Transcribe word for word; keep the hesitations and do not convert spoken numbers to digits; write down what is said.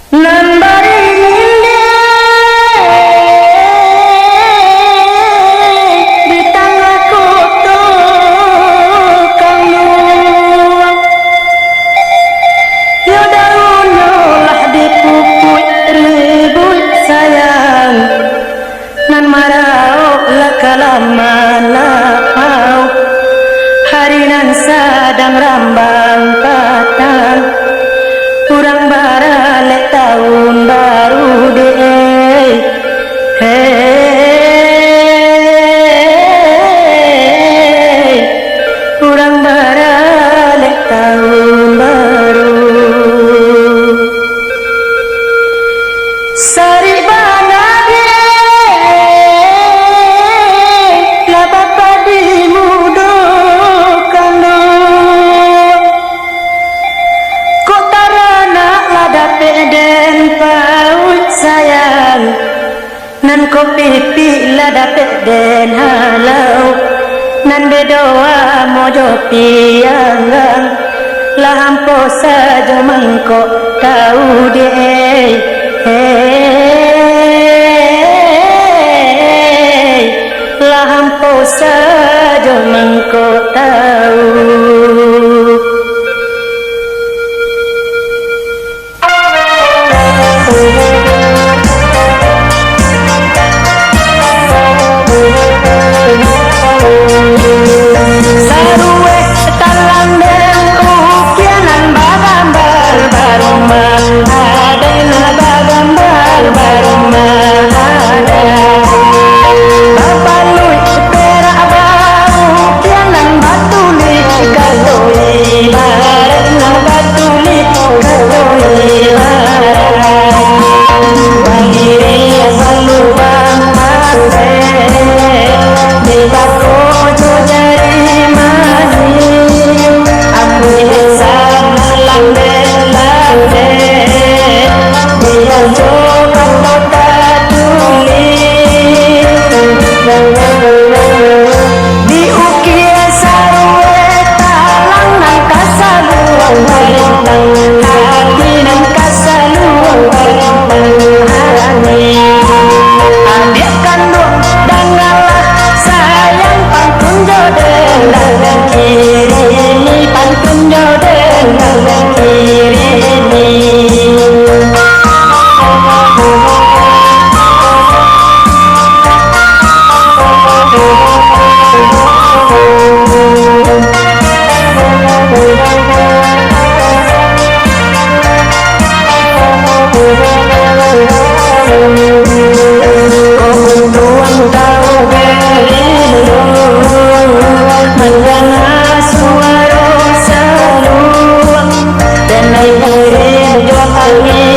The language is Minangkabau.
Nan baringin di tangah koto kangluang, yo daunnyo lah dipupuik ribuik sayang. Nan maraok lah kalaman lapau, hari nan sadang rambang patang, urang baralek taun baru dek. Hei, urang baralek taun baru. Sarik bana dek, lah bapadi mudo kando. Kok taranak lah dapek den pauik sayang. Nan ko pipik lah dapek den halau, nan bedo amo jo pianggang, lah ampo sajo mangko tau dek. Hei, lah ampo sajo mangko tau. Saruweh talang den ukianan bagambar barumah, adanan bagambar barumah, ada bapaluik perak baukianan batulih kato ibarat, nan batulih kato ibarat. Pangiring balubang ate, dibako jo jari manih, ambiak sanan lambek-lambek, biajo kato tatulih. Diukia saruweh talang nan ka saluang balintang, hati nan ka saluang balintang harani. Adiak kanduang, dangalah sayang, pantun jo den lah den kirimi, pantun jo den lah den kirimi. Ko untuang tau berindu, mandanga suaro saluang, denai iring jo angin